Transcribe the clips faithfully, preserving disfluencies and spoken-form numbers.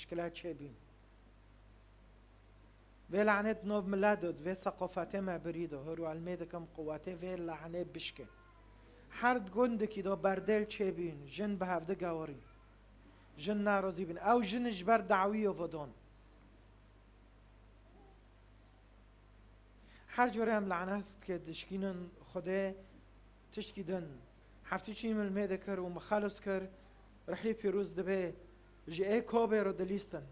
mişkila çêbîn. Vê lanê di nov milet de, di vê seqafetê me birî de, hûr û elmê dikim quwetê vê lanê bişkê. Her gundekî de berdêl çêbîn, jin bi hevdi gewirîn. Jin narazî bin. Ew jin ji ber dawiyê ve don. Her cure em lanetke dişkînin Xwedê tiştkî din. Heftî çî min mê dikir û min xelos kir, rihî pîroz dibe ji ê kobê re dilîstin.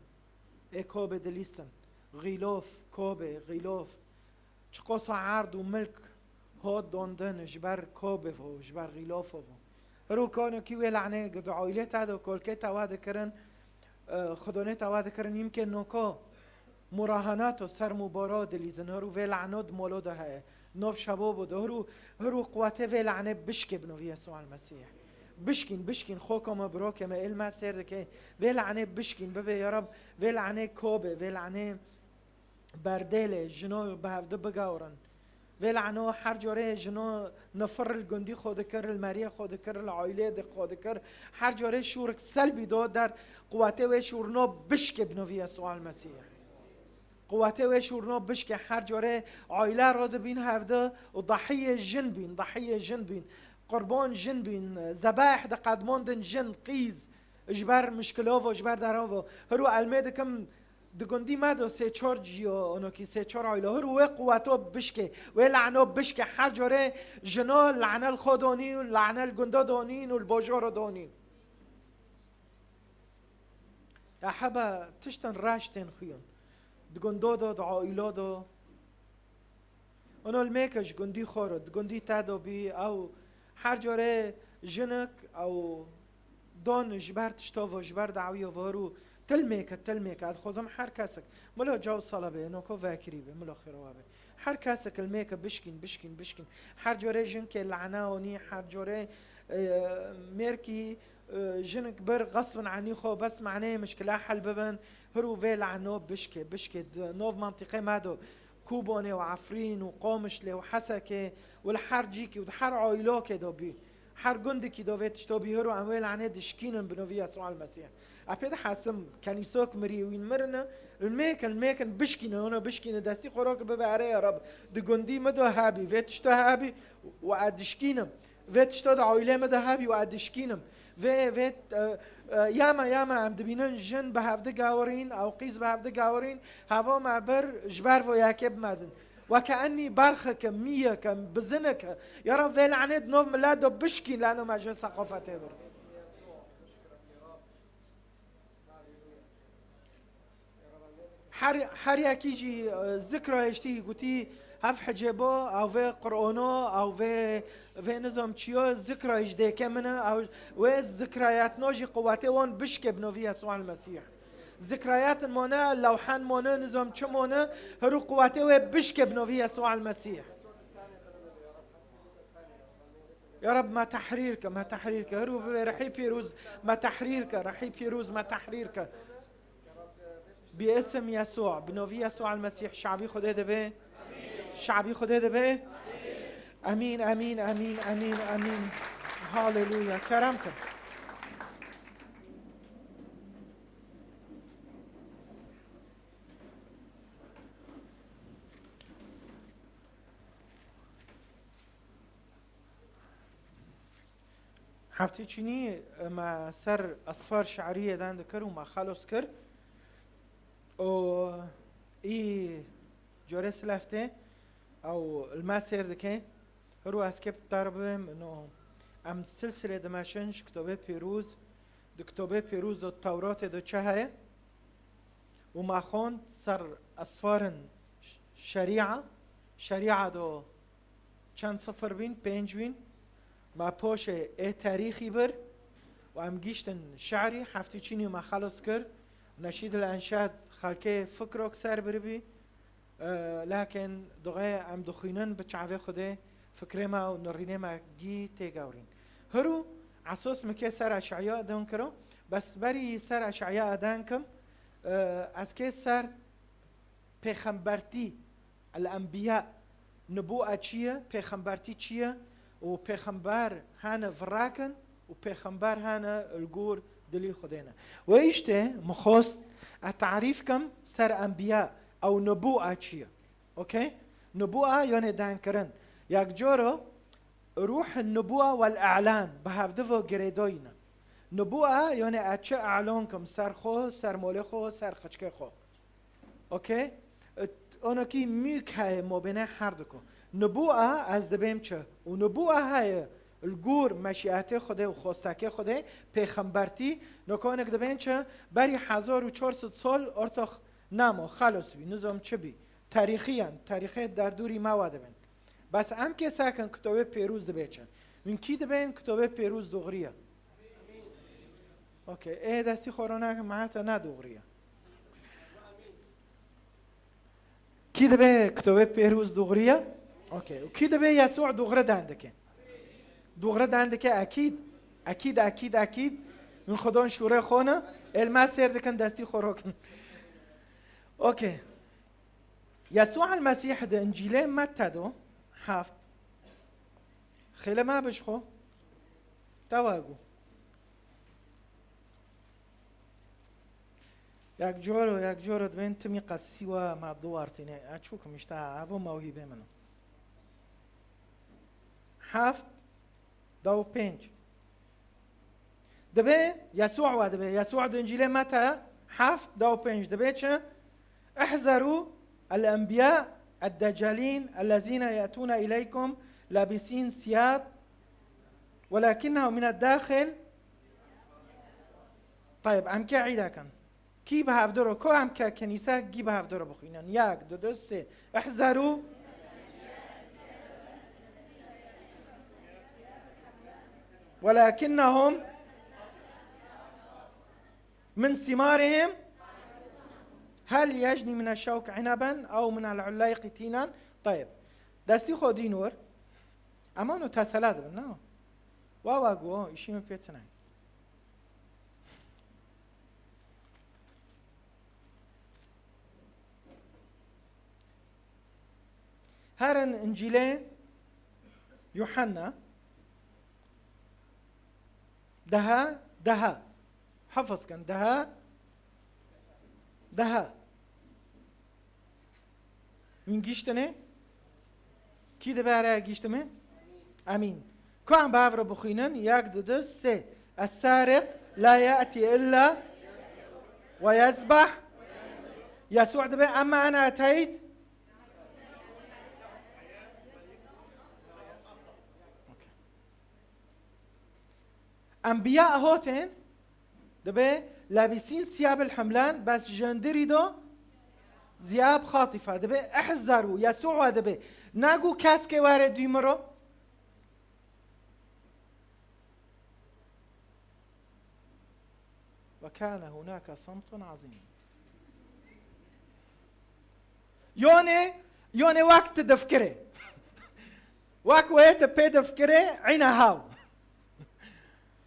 Ê kobê dilîstin. Xîlof, kobê, xîlof. Çiqosa erd û milk hot dondin ji ber kobê vo, ji ber xîlofo vo. Hiro konokî wê lanê gi di oylê te de kolkê te wa dikirin, e, xidonê te wa dikirin, yimkê noko murahanato ser mubaro dilîzin, hiro vê lano di molo de heye. Nov şevo bo de, hiro, hiro quwetê vê lanê bişkê bi novî Yesûa Mesîh. Bişkîn, bişkîn, xoko me, birokê me, êl me sêr dike. Vê lanê bişkîn, bibe ya Rab, vê lanê kobê, vê lanê berdêlê, jino bi hevdi bigawrin. Vê lano her corê jino nifir li gundî xwe dikir, li meriyê xwe dikir, li oylê de xwe dikir. Her corê şûrik selbî do der, quwetê wê şûrino bişkê bi novî Yesûa Mesîh. Quwetê wê şûrino bişkê her corê oyle ro dibîn hevdi û dahiyê jin bîn, dahiyê jin bîn. Qurban jin bîn, zebaih diqedmandin jin, qîz, ji ber mişkilovo, ji ber derovo. Hiro elmê dikim, di gundî me de sê çar ciyo, onokî sê çar aile. Hiro wê quweto bişkê, wê lano bişkê. Her corê jino lane li xwe donî û lane li gundo donîn û li bojoro donîn. Ya heba tiştin reş tên xuyun. Di gundo do, di ailo do. Ono li mêke ji gundî xwe re, di gundî te de bî, ew her corê jinik, ew don ji ber tişto ve, ji ber dawîyo ve û til mêke, til mêke. Ez dixwazim her kesek, milo caw sala be, noko vekirî be, milo xêrowa be. Her kesek li mêke bişkîn, bişkîn, bişkîn. Her corê jinkê lana onî, her corê, e, mêrkî, e, jinik bir xesbin anî xwe, bes maneyê mişkila hel bibin. Hiro vê lano bişkê, bişkê. Di nov mantîqê me do. Kûbonê û Efrîn û Qomişlê û Hesekê û li her cîkî û di her aîlokê de bî. Her gundikî de vê tişto bî, hiro em wê lanê dişkînin bi novî Yesûa Mesîh. Ez pê dihesim, kenîsok mirî wîn mirine, li mêkin, li mêkin bişkînin, hino bişkînin, destî xwe rok bibe erê ya Reb. Di gundî min de hebî, vê tişto hebî û ez dişkînim. Vê tişto di aîlê min de hebî û ez dişkînim. Vê, vê, e, e, ya me, ya me, em dibînin jin bi hevdi gawirîn, ew qîz bi hevdi gawirîn, heva me bir ji ber vo yekê bimedin. Weke enî berxike, miyeke, bizinike. Ya Rab vê lanê di nov milet de bişkîn, lano me ji seqafetê bir. Her, her yekî jî, e, zikra hiştî gotî, hev hicêbo, ew vê Qur'ono, ew vê, vê nizam çiyo, zikra ji dêkê min e, ew wê zikrayetno jî quwetê wan bişkê bi novî Yesûa Mesîh. Zikrayetin mane, lewhen mane, nizam çi mane, hiro quwetê wê bişkê bi novî Yesûa Mesîh. Ya Rab, me tehrîr ke, me tehrîr ke. Hiro bibê rihî pîroz, me tehrîr ke, rihî pîroz, me tehrîr ke. Bi isim Yesûa, bi novî Yesûa el Mesîh, şabî Xwedê dibe. Şabî Xwedê dibe. Emîn, emîn, emîn, emîn, emîn. Haleluya. Kerem ke. Heftê çînî me ser esfar şi'riyê dan dikir û me xelos kir. Û î corê silef tê ew li me sêr dike. Hiro ez kê bi te re bibêm, no, em silsilê dimeşin ji kitobê pîroz, di kitobê pîroz de Tewratê de çi heye? Û me xwend ser esfarin ş-, şerîa, şerîa do çend sifir bîn, pênc bîn, me poşê ê terîxî bir û em gîştin şi'rî, heftî çînî me xelos kir û neşîd el enşad xelkê fikrok ser biribî, e, lakin duxê em dixwînin bi çavê Xwedê fikrê me û nirînê me gî tê gewrîn. Hiro esos min kê ser eş'eya dan kiro, bes berî ser eş'eya dan kim, e, ez kê ser pêxembertî, el-enbiya, nibûa çi ye, pêxembertî çi ye û pêxember hene virakin û pêxember hene li gor dilî Xwedê ne. Wê îştê min xwest Ez tarîf kim ser enbiya ew nubûa çi ye. Okey? Nubûa yone dankirin. Yek coro ruh nubûa wel e'lan bi hevdivo girêdoyî ne. Nubûa yone ez çi e'lon kim ser xwe, ser molê xwe, ser xiçkê xwe. Okey? Onokî mûk heye mobêne her diku. Nubûa ez dibêm çi? Û nubûa heye li gor meşîetê Xwedê û xwestekê Xwedê, pêxembertî, nokonek dibên çi? Berî hezar û çar sed sal ortox namo, xelos bî, nizam çi bî. Tarîxiyan, tarîxê derdûrî me wa dibin. Bes em kê sekin kitobê pêrûz dibê çi? Min kî dibên kitobê pêrûz dûxrî ye? Okey. Ê destî xwe ronake mehete ne dûxrî ye. Kî dibe kitobê pêrûz dûxrî ye? Okey. Û kî dibe Yesû dûxrî dendike? Dûxrî dendike ekîd. Ekîd, ekîd, ekîd. Min xwedon şûrê xwe ne. Êlme sêr dikin destî xwe rokin. Okey. Yesû el Mesîh di Încîlê Mette do heft. Xêle me bişxo. Tewa gu. Yek coro, yek coro dibên timî qesî we me duwartîne. E çûkim işte, evo mewhîbê min o. Heft, da û pênc. Dibe, Yesû we dibe. Yesû di Încîlê Mete heft, da û pênc dibe çi? احذروا الأنبياء الدجالين الذين يأتون إليكم لابسين ثياب ولكنهم من الداخل. Tayeb, em ke îda kin. Kî bi hevdoro, ko em ke kenîse, kî bi hevdoro bixwînin. Yek, du, du, sê. احذروا. ولكنهم من ثمارهم هل يجني من الشوك عنبا أو من العليق تينا. Tayeb. Destî xwe dîn wir. Em ano tesela dibin, na? Wa wa gu, îşî min pê tine. Herin Încîlê Yuhanna deha, deha. Hefiz kin, deha, deha. Min giştine? Kî dibe erê giştime? Emîn. Ku em bi hev re bixwînin, yek, du, du, sê. السارق لا يأتي إلا ويذبح. Yesû dibe, أما أنا أتيت. Enbiya hotên, dibe لابسين ثياب الحملان, bes jindirî do ثياب خاطفة. Dibe احذروا, Yesû dibe, nago keskê were dû miro. وكان هناك صمت عظيم. Yonê, yonê wek ti difikirê. Wek wê ti pê difikirê, îna haw.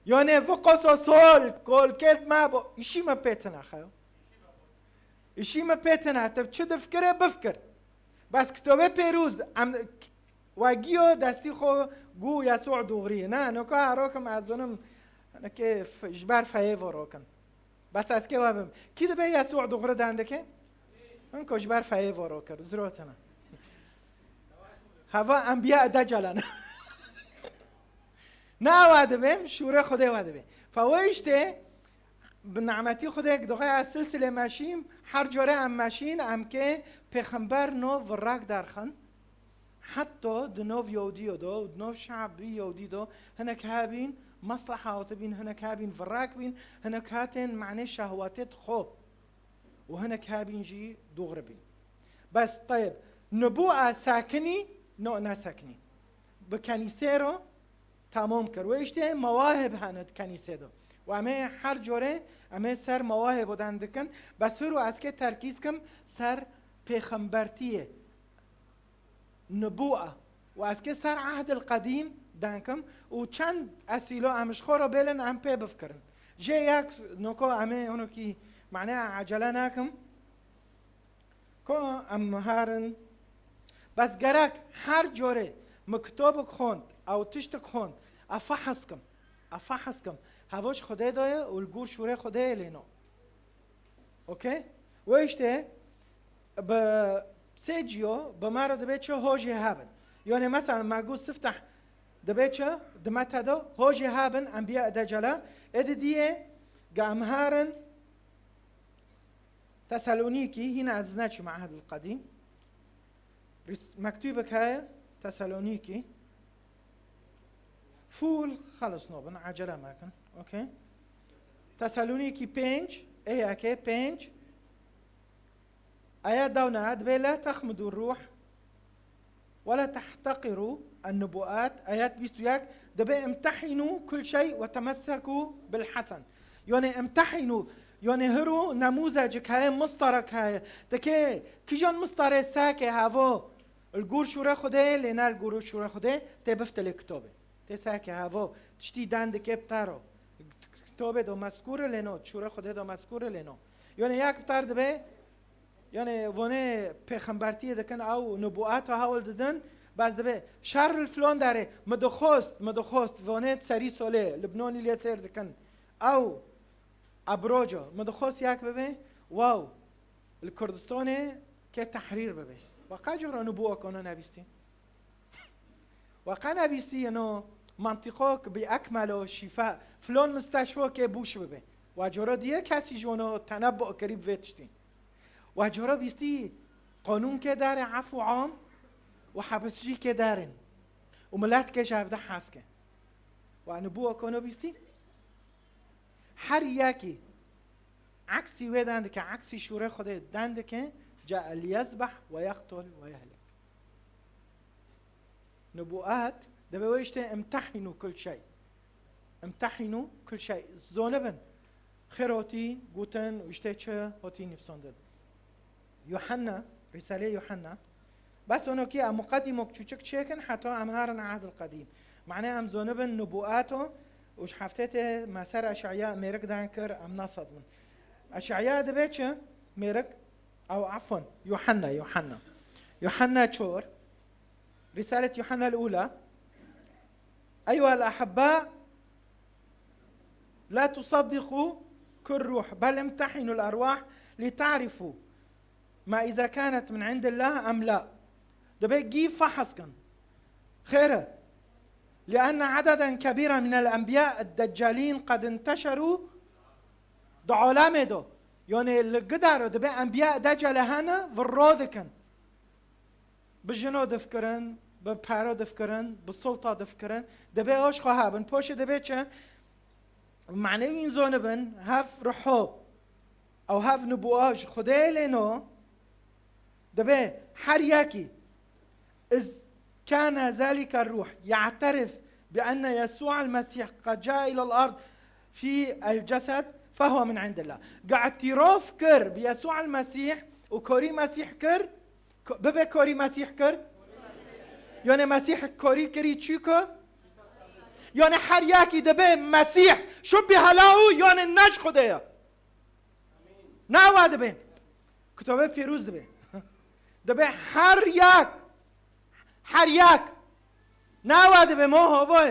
Yonê vi qoso sol, kolkêt me bo, îşî me pê tine xeyo. Îşî me pê tine, ti çi difikirê, bifikir. Bes kitobê pêrûz, em, we giyo destî xwe gu Yesû dûxrî. Ne, noka rokim ez zonim, hinekê f-, ji ber feyê vo rokin. Bes ez kê we bim. Kî dibe Yesû dûxrî dendike? Hinko ji ber feyê vo rokir, zirotine. Heva enbiya decalan. Na we dibim, şûrê Xwedê we dibe. Fe we işte, Bi nimetî Xwedê, doxê ez silsilê meşîm, her cure em meşîn, em kê pêxember nov virak derxin. Heta di nov Yewdîyo do û di nov şe'bî Yewdî do, hinek hebîn mesleha hatibîn, hinek hebîn virak bîn, hinek hatên manê şehwetê xwe û hinek hebîn jî dûxrî bîn. Bes tayeb, nubûa sekinî, no nesekinî. Bi kenîsê ro, tamam kir. Wê işte mewahib hene di kenîsê de. Û em ê her cure em ê ser mewahib odan dikin. Bes hiro ez kê terkîz kim ser pêxembertiyê, nubûa. Û ez kê ser Ehdil Qedîm denkim û çend esîlo em ji xwe re bêlin em pê bifikirin. Jê yek noko em ê onokî mane ecele nakim. Ko em herin. Bes gerek her corê min kitobik xwend, ew tiştik xwend, ez fehs kim. Ez fehs kim. Hevoş Xwedê daye û li gor şûrê Xwedê lê no. Okey? Wê işte bi sê ciyo bi me re dibe çi hojê hebin. Yani mesela me got siftah dibe çi? Di me te de hojê hebin enbiya decala. Ê di diye ge em herin Tesalonîkî, hîna ez neçûm Ehdil Qedîm. Ris-, mektûbek heye Tesalonîkî. Full xelisno bin, ecele mekin. Okey. Tesalonîkî pênc, ê yekê pênc. Ayet dawna, dibê la texmidu ruh, ولا تحتقروا النبوءات، ayet bîst û yek, dibê امتحنوا كل شيء وتمسكوا بالحسن. Yani امتحنوا, yani hiro nemûzecik heye, mistarek heye. Tikê, kîjan mistarê seke hevo, li gor şûrê Xwedê, lê ne li gor şûrê Xwedê, tê biftilê kitobê. Tê seke hevo, tiştî den dike bi te ro. Kitobê do mezkûr e lê no, şûrê Xwedê do mezkûr e lê no. Yani yek bi te re dibê, Yani vonê pêxembertiyê dikin, ew nubuata hewl didin, bes dibe şer li filon derê, min dixwest, min dixwest, vonê serî solê, Libnonî lê sêr dikin. Ew ebroco, min dixwest yek bibe, wow, li Kurdistanê ke tehrîr bibe. Wa qe cora nubuwa kono nebîstî? Wa qe nebîstî yeno mantiqok bi ekmelo şîfe, filon misteşfo ke bûş bibe. Wa coro diye kesî ji wano tenebbu kirî bi vê tiştî. Wa coro bîstî qanûn ke dare efû am û hebis jî ke darin. Û milet ke ji hevde hez ke. Wa nubuwa kono bîstî? Her yekî eksî wê den dike, eksî şûrê Xwedê den dike, جاء ليذبح ويقتل ويهلك. Nubuat, debe wê işte امتحنوا كل شيء. امتحنوا كل شيء. Zonibin. Xêr hotî gotin û işte çi hotî nivsandin. Yuhanna, Rîsalê Yuhanna. Bes onokî em muqedîmok çûçik çêkin heta em herin Ehdil Qedîm. Mane em zonibin nubuato û ji heftê tê me ser Eşaya mêrik dan kir, em nasedin. Eşaya dibe çi? Mêrik, ew efon, Yuhanna, Yuhanna. Yuhanna çor. رسالة يوحنا الأولى. أيها الأحباء، لا تصدقوا كل روح، بل امتحنوا الأرواح لتعرفوا ما إذا كانت من عند الله أم لا. Dibê gî fehs kin. Xêr e. لأن عددا كبيرا من الأنبياء الدجالين قد انتشروا di alemê de. Yani li gidaro dibê enbiya decale hene, virro dikin. Bi jino difkirin, bi pere difkirin, bi sulta difkirin. Dibê hoş xwe hebin. Poşê dibê çi? Manewîn zonibin, hev ruho. Ew hev nubua ji Xwedê lê no. Dibê her yekî, إذ كان ذلك الروح يعترف بأن يسوع المسيح قد جاء إلى الأرض في الجسد فهو من عند الله. Ge îtîrof kir bi Yesû el Mesîh û korî Mesîh kir, ko-, bibe korî Mesîh kir. Yani Mesîh korî kirî çi ku? Yani her yekî dibe Mesîh, şubbihe lehu, yani ne ji Xwedê ye. Nawa dibe. Kitobê Pîroz dibe. Dibe her yek. Her yek. Nawa dibe, mo hova ye.